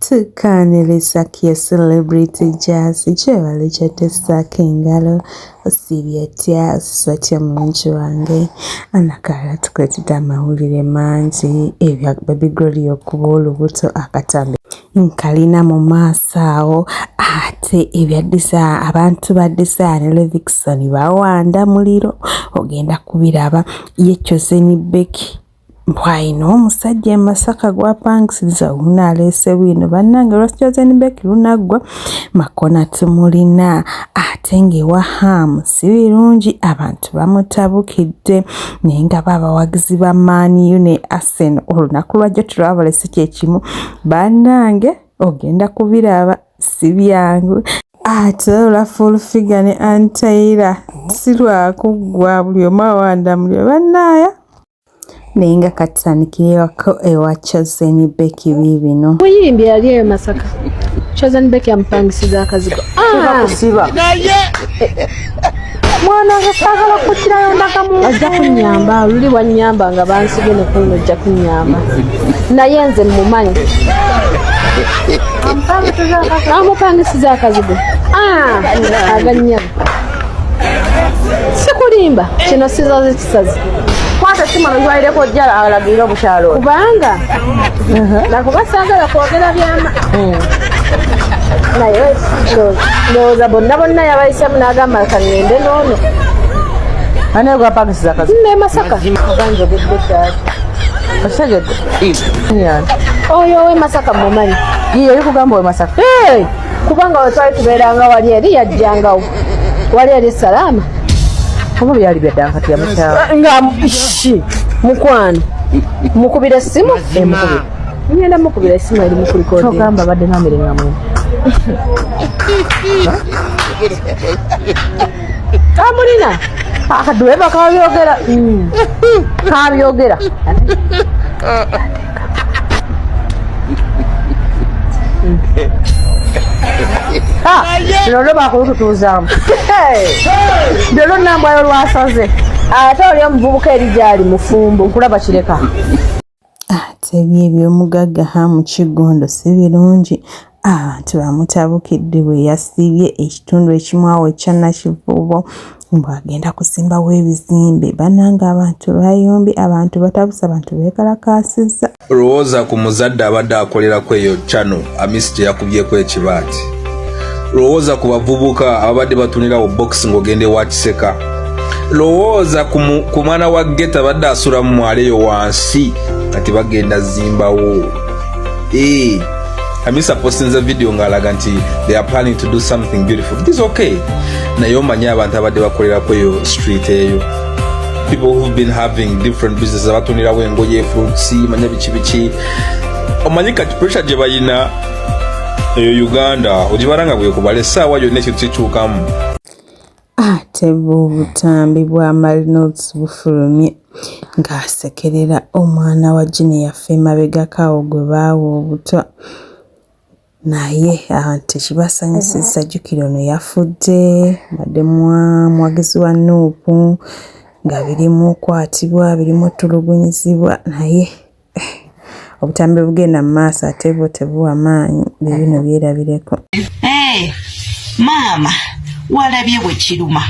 Tukaaniriza Kia Celebrity Jazz gyebale gy'otessaako engalo osiibye otya osuze otya mulungi wange anakaala tukuleetedde amawulire mangi ebya Baby Gloria okuba olubuto akatambi nkalina mu maaso awo ate ebya Desire abantu ba Desire ne Levixone bawanda muliro ogenda kubiraba ye Chosen Becky Mbu alina omusajja e Masaka gw'apangisiriza wuuno aleese bwino bannange olwa Chosen Becky lunaggwa Makona tumulina ate ng'ewa Ham si birungi abantu bamutabukidde naye nga bo abawagizi ba Man U ne Arsenal olunaku lwajjo telwabalese kye kimu bannange ogenda kubiraba si byangu ate olwa Full Figure ne Ann Taylor si lwakuggwa buli omu awanda muliro bannaaya naye nga katutandikireko ewa Chosen Becky biibino. Muyimbi yali eyo Masaka. Chosen Becky amupangisiza akazigo. Ah! Kusiba. Mwana wange saagala kukirayo ndagamuntu. Ajja kunnyamba, luli wannyamba nga bansibye ne kuno ojja kunnyamba. Naye nze mmumanyi. Amupangisiza akazigo. Ah! Agannyamba. Sikulimba, kino sizaze kisazi. Kwata simu nozwalireko ojja alagirire omukyalo oyo. Kubanga nakuba saagala kwogera byama. Naye ndowooza bonna bonna yabayisemu n'agamba kaŋŋende n'ono. Ani gwapangisiza akazigo? Ne Masaka. Oba njogedde kyaki? Okitegedde? Oyo ow'e Masaka mumanyi. Ye oli kugamba ow'e Masaka. Kubanga we twali tubeeranga wali eri yajjangawo wali eri salaama oba byali byadda kati yamukyawa nga shi mukwano mukubira essimu emukubira ngenda mukubira essimu eri mukulikodinga kyogamba abadde namere nga mwe amulina akaduleba kabyogera kabyogera Lolo bakulututuuzaamu lolo nambwayo lwasaze ate oli omuvubuka eri gyali mufumbo nkulaba kireka Ate byo eby'omugagga Ham Kiggundu si birungi. Abantu bamutabukidde bwe yasibye ekitundu ekimu awo ekya Nakivubo mbu agenda kusimbawo ebizimbe. Bannange abantu bayombye, abantu batabuse, abantu beekalakaasizza. Lowooza ku muzadde abadde akolerako eyo channel Amisi gye yakubyeko ekibaati. Lowooza ku bavubuka ababadde batunirawo box ng'ogenda ewa Kiseka. Lowooza ku mwana wa ghetto abadde asula mu mwalo eyo wansi kati bagenda zimbawo. Ee, Hamisa postinze video ng'alaga nti they are planning to do something beautiful. It is okay. Naye omanyi abantu abadde bakolerako eyo street eyo. People who've been having different businesses abatunirawo engoye, fruits, manya biki biki. Omanyi kati pressure gye bayina eyo Uganda ogibala nga bwekubala essaawa yonna ekintu kikyukamu. Ate bwo obutambi bwa Malinox bufulumye ng'asekerera omwana wa Junior yaffe emabegako awo gwe baawa obutwa naye abantu tekibasanyusizza jjukira ono yafudde mbadde muwagizi wa Nup nga birimu okwatibwa birimu otulugunyizibwa naye obutambi bugenda mu maaso ate bwo tebuwa maanyi bibino byerabireko. Hey, maama walabye bwe kiruma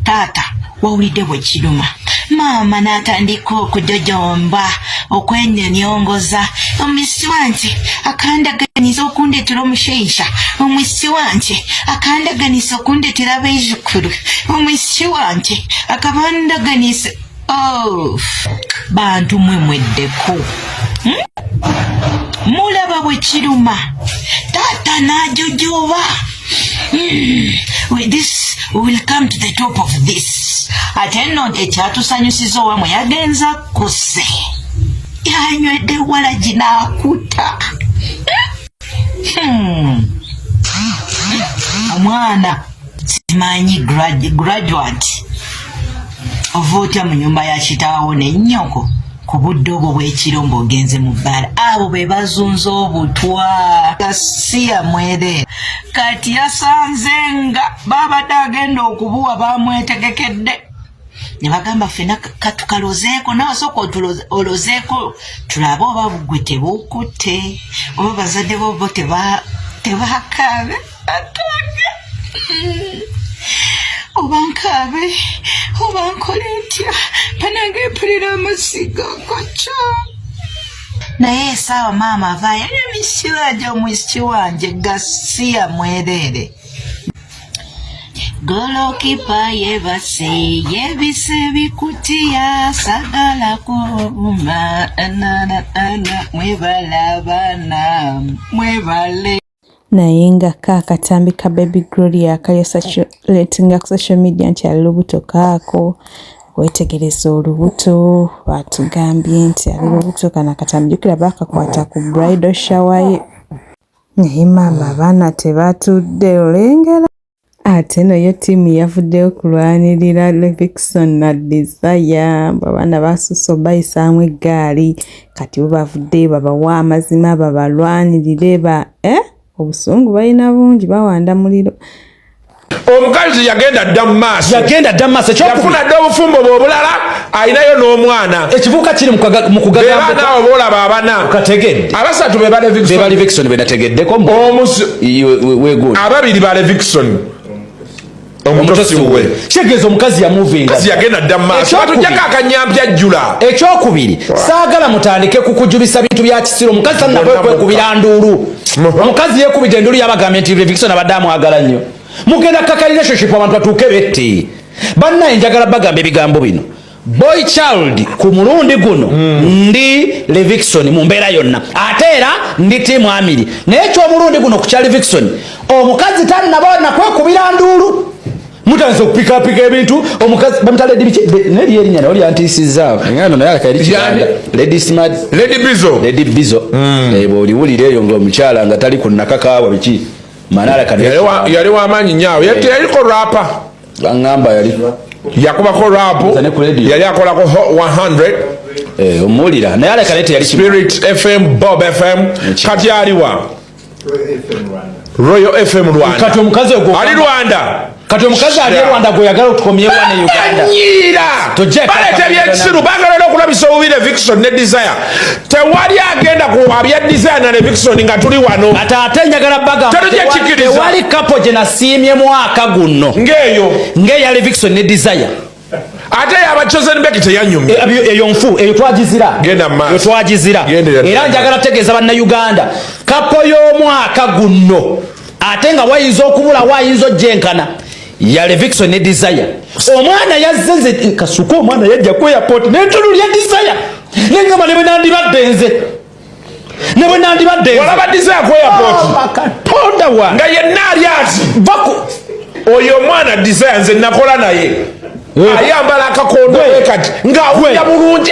taata wawulidde bwe kiruma maama n'atandika okujojomba okwenyonyongoza omwisi wanje akandaganiza okundetera omushaija omwisi wanje akandaganiza okundetera abaijukuru omwisi wanje akabandaganiza oh, bantu mwe mweddeko Mulaba bwe kiruma taata n'ajojoba. This will come to the top of this. Ate nno ekyatusanyusiza owamwe yagenza kuse yanywedde walagi n'akuta. Omwana simanyi graduate ova otya mu nyumba ya kitaawo ne nnyoko ku budde obwo bw'ekiro ng'ogenze mu bbaala abo be bazunza obutwa gasiya mwere kati yasanze nga babadde agenda okubuwa bamwetegekedde. Ne bagamba ffena katukalozeeko, nawe sooka olozeeko tulabe oba gwe tebukutte oba bazadde bo bo tebakaabe atange oba nkaabe oba nkole ntya banange mpulira amasiga gokya. Naye esaawa maama avaayo emisi wange omwisiki wange gasiya mwereere. Golokipa yebase yebise bikutiya sagala kubuma na mwebale abaana mwebale. Naye nga kaakatambi ka Baby Gloria akali circulatinga ku social media nti ali lubuto kaako wetegereza olubuto, batugambye nti ali lubuto. Kano akatambi jjukira baakakwata ku bridal shower ye, naye maama abaana tebatudde olengera. Ate no yo ttiimu yavuddeyo kulwanirira Levixone na Desire mbu abaana basusse obayisaamu eggaali, kati bo bavuddeyo babawa amazima babalwanirire ba obusungu balina bungi bawanda muliro. Omukazi yagenda dda mu maaso. Yagenda dda mu maaso. Yafuna dda obufumbo bwe obulala, alinayo n'omwana. Ekivubuka kiri mu kugagambuka. Bebaana abo boolaba abana. Okategedde? Abasatu be ba Levixone. Be ba Levixone be nategeddeko. Wegundi. Ababiri ba Levixone, omutosi we. Kitegeeza omukazi yamuvinga. Omukazi yagenda dda mu maaso, batujjako akanyampi ajjula. Ekyokubiri, saagala mutandike kukujubisa bintu bya kisiru. Omukazi tanaba kwekubira nduulu. Omukazi yeekubidde enduulu, yabagambye nti Levixone abadde amwagala nnyo. Mugenda kaka relationship abantu batuuke bette. Bannaye, njagala bagamba ebigambo bino: boy child ku mulundi guno ndi Levixone mu mbeera yonna, ate era ndi tiimu Amiri. Naye ekyomulundi guno ku kya Levixone, omukazi tannaba nakwekubira nduulu, mutandise okupikapika ebintu. Omukazi bamuta Lady biki neri erinnya naye olyantiisizaawo engano naye alaka eri Kiganda, Lady Smart. Lady Bizo. Lady Bizo. Bw'oliwulira eyo ng'omukyala nga tali ku nakakaawa biki manala kano. Yali wamaanyi nnyo awo. Yaliko rapper. Baŋŋamba yali Yakubako rap. Ne ku radio. Yali akolako Hot 100. Omuwulira naye aleka naye teyali Spirit FM, Bob FM. Kati aliwa? Royal FM Rwanda. Kati omukazi ogwo Ali Rwanda. Kati omukazi ali e Rwanda, gweoyagala otukomyewa ne Uganda. Nyiira. Tojja. Baleeta ebyekisiru, baagala n'okulabisa obubi Levixone ne Desire. Tewali agenda kuwabya Desire na Levixone nga tuli wano. Ate ate njagala bagamba Tetujja kikkiriza. Tewali couple gye nasiimye mwaka guno ng'eyo ng'eya Levixone ne Desire. Ate yaba Chosen Becky teyanyumye. Eyo nfu, eyo twagizira. Genda mu maaso. Eyo twagizira. Gendera. Era njagala tegeeza Bannayuganda, couple y'omwaka guno, ate nga wayinza okubula wayinza ojjenkana, ya Levixone ne Desire. Omwana yazze, nze kasuka omwana yajja ku airport nentunulya Desire nengamba ne bwe nandibadde nze, ne bwe nandibadde nze. Walaba Desire ku airport? Oh, Katonda wa nga yenna ali ati vaku. Oyo omwana Desire nze nakola naye. Ayambala akakondo kati ng'awulira bulungi.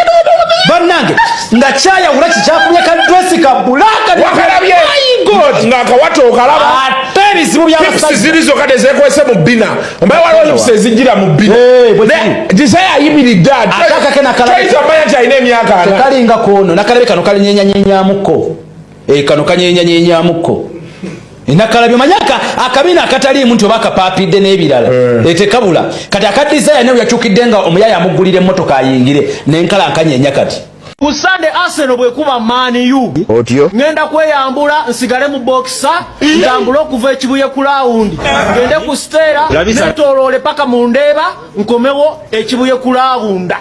Bannange, nga kyayawula kikyakubye ka dress ka black. Wakalabye? My God. Ng'akawata okalaba. Ate ebizibu Hips by'abasajja ziri zokka tezeekwese mu bbina. Omanyi waliwo hips ezijjira mu bbina. Bwe Ne Desire ayimiridde ati. Ate akake nakalabe. Toyinza omanya nti alina emyaka 40. Tekalinga koono nakalabe kano kalinyenyanyenyamukko. Kano kanyenyanyenyamukko nakalabye omanye akabina akataliimu nti oba akapaapidde n'ebirala. Tekabula kati aka Desire naye yakyukidde nga omuyaya amuggulira emmotoka ayingire nenkala nkanyenya kati. Ku Sande Arsenal bwekuba Man U, Otyo. Ngenda kweyambula nsigale mu boxer, ntambule okuva Ekibuye ku lawundi, ngende ku Stella, netoloole paka mu Ndeeba, nkomewo Ekibuye ku lawunda.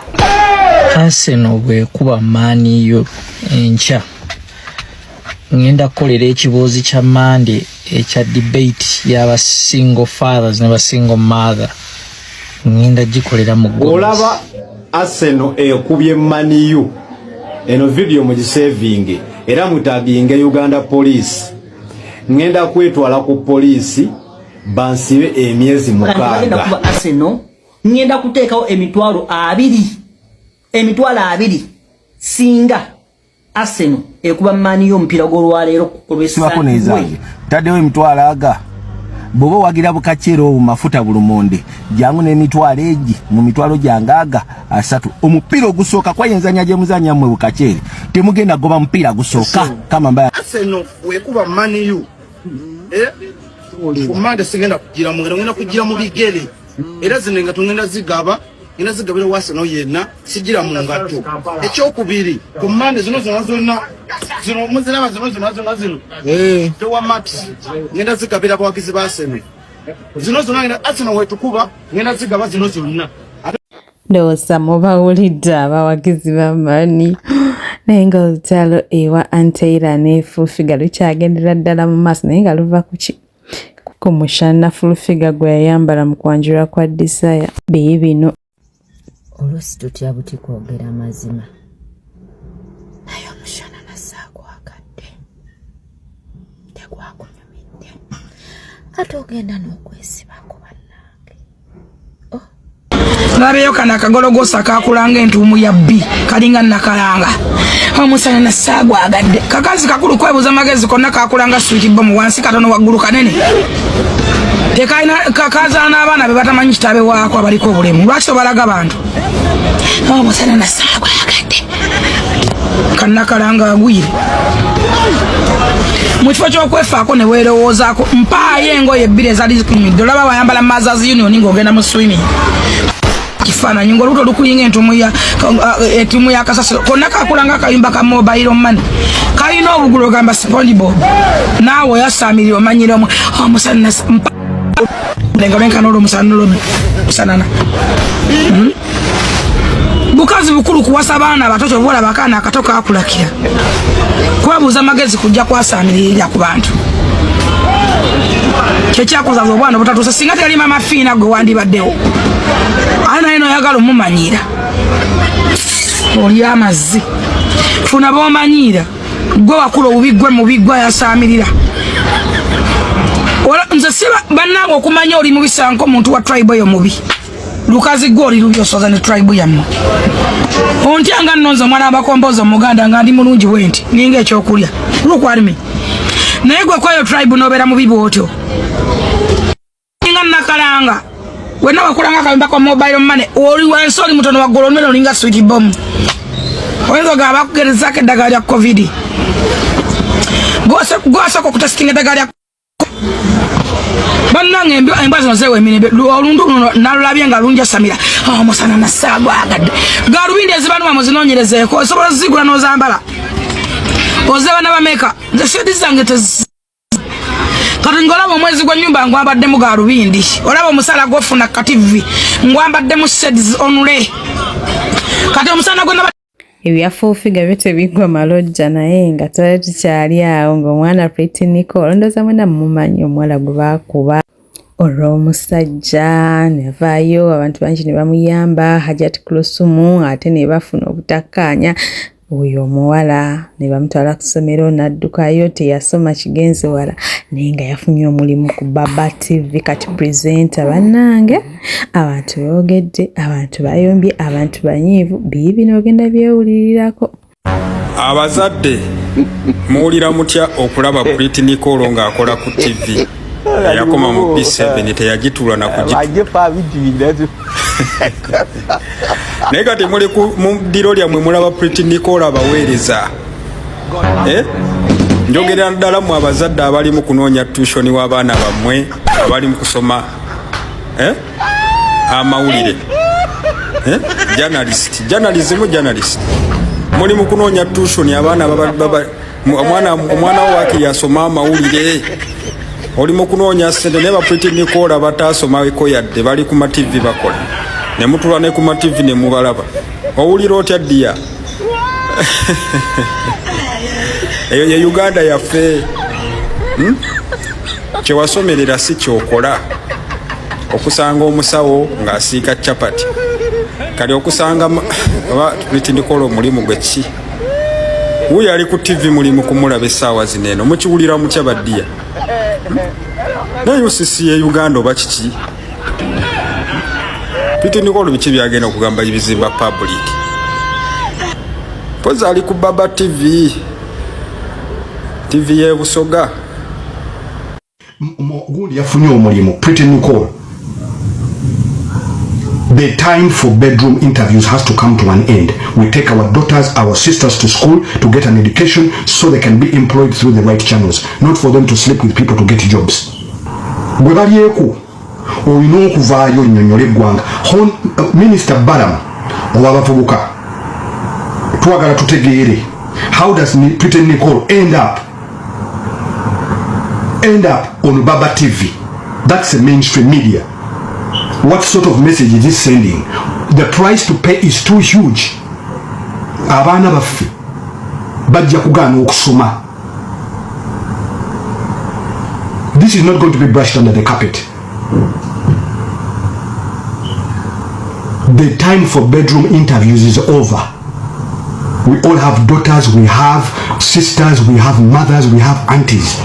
Arsenal bwekuba Man U enkya, ngenda kukolera ekiboozi kya Mande ekya debate y'aba single fathers ne ba single mother, ngenda gikolera mu Gomez. Olaba Arsenal ekubye Man U, eno video mugisevinge era mutaginge Uganda Police. Ngenda kwetwala ku poliisi bansibe emyezi Bagenda 6. kuba Arsenal, ngenda kuteekawo 20,000, 20,000 singa Arsenal ekuba Man U omupiira gw'olwaleero Sibako nezange, taddewo emitwalo aga. Bw'oba owagira bukaceera obwo mafuta bulumonde, jangu n'emitwalo egi mu mitwalo gyange aga 30. Omupiira ogusooka kwayenzanya gye muzanya mmwe bukaceere, temugenda goba mupiira gusooka kama mbaya. Arsenal wekuba Man U ku Mande sigenda kugira mu ngenda kugira mu bigere, era zino nga tugenda zigaba. Ngenda zigabira wa Arsenal yenna, sigira mu ngatto. Ekyokubiri, ku Mande zino zonna zonna zino muziraba zino zonna zonna zino towa mat, ngenda zigabira abawagizi ba Arsenal zino zonna. Ngenda Arsenal wetukuba, ngenda zigaba zino zonna. Ndowooza mubawulidde abawagizi ba Man U, naye nga olutalo ewa Ann Taylor ne Full Figure lukyagendera ddala mu maaso, naye nga luva ku ki? Ku mushana Full Figure gwe yayambala mu kwanjulwa kwa Desire. Biibino. Oluusi tutya buti kwogera mazima, naye omushana nasaagwagadde, tegwakunyumidde, ate ogenda n'okwesibako, bannange. Labeyo kano akagologosa kakulanga entuumu ya bbi, kalinga nakalanga omusana nasaagwagadde. Kakazi kakulu kwebuza magezi konna, kakulanga sweet bomu, wansi katono, waggulu kanene. Tekalina kazaala n'abaana be batamanyi kitabe waako, abaliko obulemu. Lwaki tobalaga bantu? Omusana nasaagwagadde, kannakalanga agwire. Mu kifo ky'okwefaako ne weerowoozaako, mpaayo engoye ebbiri ezali zikunyumidde. Olaba wayambala Mothers Union ng'ogenda mu swimming, kifaananyi ng'olubuto lukuyinga entuumu ya kasasiro. Konna kakulanga akayumba ka mobile money, kalina obugulu ogamba SpongeBob. Naawe oyasaamirira omanyira omwe omusana nga lwenkana olwomusana olwomusanana. Bukazi bukulu kuwasa baana bato, kyova olaba akaana akato kakulakira. Kwebuuza magezi kujja kwasaamirira ku bantu kyekyakuzaza obwana obutatuuse. Singa teyali Mama Fiina, gwe wandibaddewo, ate naye noyagala omumanyiira. Oli amazzi, funa bomanyiira. Gwe wakula obubi, gwe mubi, gwe ayasaamirira. Nze si bannange okumanya oli mubi sanko omuntu wa tribe eyo mubi. Lukazi gwe oli lubi, osoza ne tribe yammwe. Ontya nga nnonze omwana abakomboza omuganda nga ndi mulungi bwe nti ninga ekyokulya lukwalimi, naye gwe kweyo tribe nobeera mubi bwotyo nga nakalanga. Wenna wakulanga akayumba ka mobile money, oli wansi, oli mutono, waggulu onene, olinga sweet bomb. Oyinza ogamba bakugerezaako eddagala lya COVID. Gwasooka okutesitinga eddagala lya bannange. Embwa zino zeewa emirembe. Olundu luno nalulabye nga lunjasamira omusana nasaagwagadde. Galubindi ezibanuma muzinoonyerezeeko, osobola ozigula n'ozambala. Ozeba nabameka? Nze shades zange tezi. Kati ng'olaba omwezi gw'ennyumba ngwambaddemu galubindi, olaba omusala gwofuna kativi ngwambaddemu shades onule. Kati omusana gwe Ebya Full Figure byo tebiggwa malojja, naye nga twali tukyali awo ng'omwana Pretty Nicole, ndowooza mwena mumumanyi, omuwala gwe baakuba olw'omusajja nevaayo, abantu bangi ne bamuyamba, Hajat Klusumu, ate ne bafuna obutakkaanya. Oyo omuwala ne bamutwala ku ssomero n'addukayo, teyasoma kigenze wala, naye nga yafunye omulimu ku Baba TV, kati presenter. Bannange, abantu boogedde, abantu bayombye, abantu banyiivu. Biibino, ogenda byewulirirako. Abazadde muwulira mutya okulaba Pretty Nicole ng'akola ku TV eyakoma mu B7, teyagituula na kugituula, naye kati muli mu ddiro lyammwe mulaba Pretty Nicole abaweereza, eh? Njogerera ddala mu abazadde abali mu kunoonya tuition w'abaana bammwe abali mu kusoma, eh? Amawulire, eh? Journalist, journalism, journalist. Muli mu kunoonya tuition abaana omwana wo wakiri asoma amawulire, oli mu kunoonya ssente, naye ba Pretty Nicole bataasomako yadde bali ku mativi bakola, ne mutula ne ku mativi ne mubalaba. Owulira otya ddiya? Eyo ye Uganda yaffe, Kyewasomerera si kyokola. Okusanga omusawo ng'asiika capati, kali okusanga oba Pretty Nicole omulimu gwe ki? Wuuyo ali ku TV, mulimu kumulaba essaawa zino eno. Mukiwulira mutya baddiya? Naye UCC ye Uganda oba kiki? Pretty Nicole biki byagenda okugamba ebizimba public? Pozi ali ku Baba TV, TV y'e Busoga. Gundi yafunye omulimu, Pretty Nicole. The time for bedroom interviews has to come to an end. We take our daughters, our sisters to school to get an education so they can be employed through the right channels, not for them to sleep with people to get jobs. Bwe balyeku. Olina okuvaayo onnyonnyole eggwanga. Minisita Balaam ow'abavubuka, twagala tutegeere, how does Pretty Nicole end up on Baba TV? That's a mainstream media. What sort of message is it sending? The price to pay is too huge. Abaana baffe bajja kugaana okusoma. This is not going to be brushed under the carpet. The time for bedroom interviews is over. We all have daughters, we have sisters, we have mothers, we have aunties.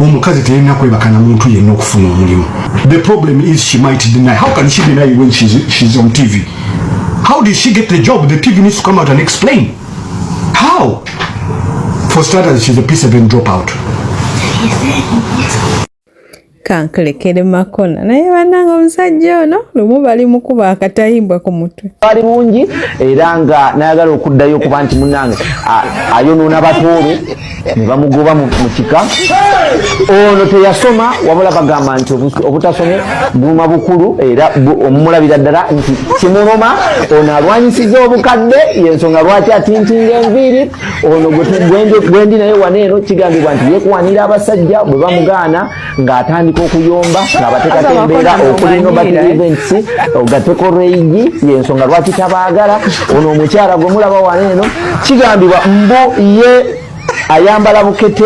Omukazi teyina kwebaka na muntu yenna okufuna omulimu. The problem is she might deny. How can she deny when she's on TV? How did she get the job? The TV needs to come out and explain how. For starters, she's a P7 dropout. Kankulekere makona, naye bannange, omusajja ono lumu bali mukuba akatayimbwa ku mutwe. Ali bungi era nga nayagala okuddayo okuba nti munange ayonoona batooro ne bamugoba mu kika. Ono teyasoma, wabula bagamba nti obutasomye buluma bukulu, era omulabira ddala nti kimuluma. Ono alwanyisiza obukadde, yensonga lwaki atintinga enviiri. Ono gwendi naye wano eno kigambibwa nti yekuwanira abasajja, bwe bamugaana ng'atandika okuyomba ng'abateekako embeera okuli Nobat Events ogateko reigi, yensonga lwaki tabaagala. Ono omukyala gwe mulaba wano eno kigambibwa mbu ye ayambala bukete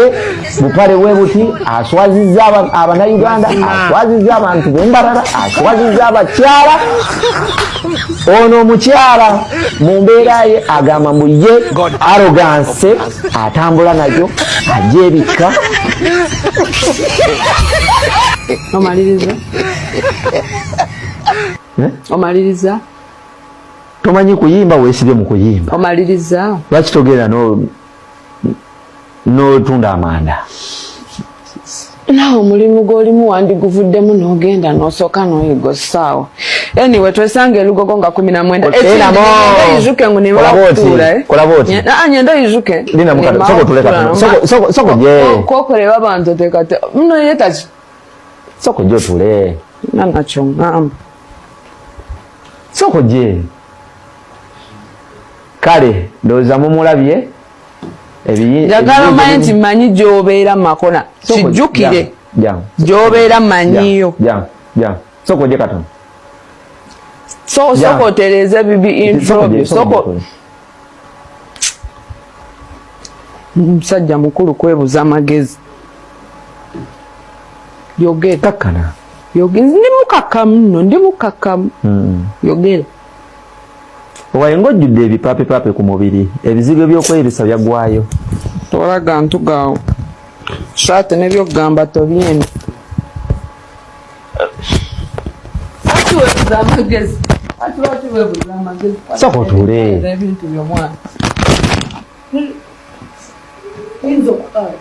bupale bwe buti, aswazizza Abannayuganda, aswazizza abantu b'Embarara, aswazizza abakyala. Ono omukyala mu mbeera ye agamba mbu ye arrogance atambula nayo, agyebikka. Omaliriza? Eh? Omaliriza? Tomanyi kuyimba, weesibye mu kuyimba. Omaliriza? Lwaki togenda n'otunda amanda? Naawe omulimu gw'olimu wandiguvuddemu n'ogenda n'osooka n'oyiga osaawa. Anyway, twesanga elugogo nga 19. Enamo. Ijuke ngu Kola bw'oti. nibakutuula. Kola bw'oti. Nyenda oyijuke. Linda mukadde, sooka otule katono. Sooka ojje. Kokoreba abantu oteekate muno yetaki. Sooka ojje otule. Nanakyo ŋŋamba. Sooka ojje. Kale ndowooza mumulabye. Njagala omanye nti mmanyi gy'obeera, Makona. Kijjukire. Jangu. Gy'obeera mmanyiyo. Jangu, jangu. Sooka ojje katono. So Jangu. sooka otereeze bibi intro Sooka byo. ojje, sooka Sooka ojje. Musajja mukulu kwebuza amagezi. Yogera. Kakkana. Yogera. Ndi mukakkamu nno, ndi mukakkamu. Yogera. Owaye ng'ojjudde ebipaapepape ku mubiri, ebizigo by'okweyibisa byaggwayo. Tolaga ntugaawo. Saate n'ebyokugamba tobyenda. Lwaki weebuza amagezi? Lwaki weebuza amagezi? Sooka otuule. Ebintu by'omwana. Oyinza okukaaba.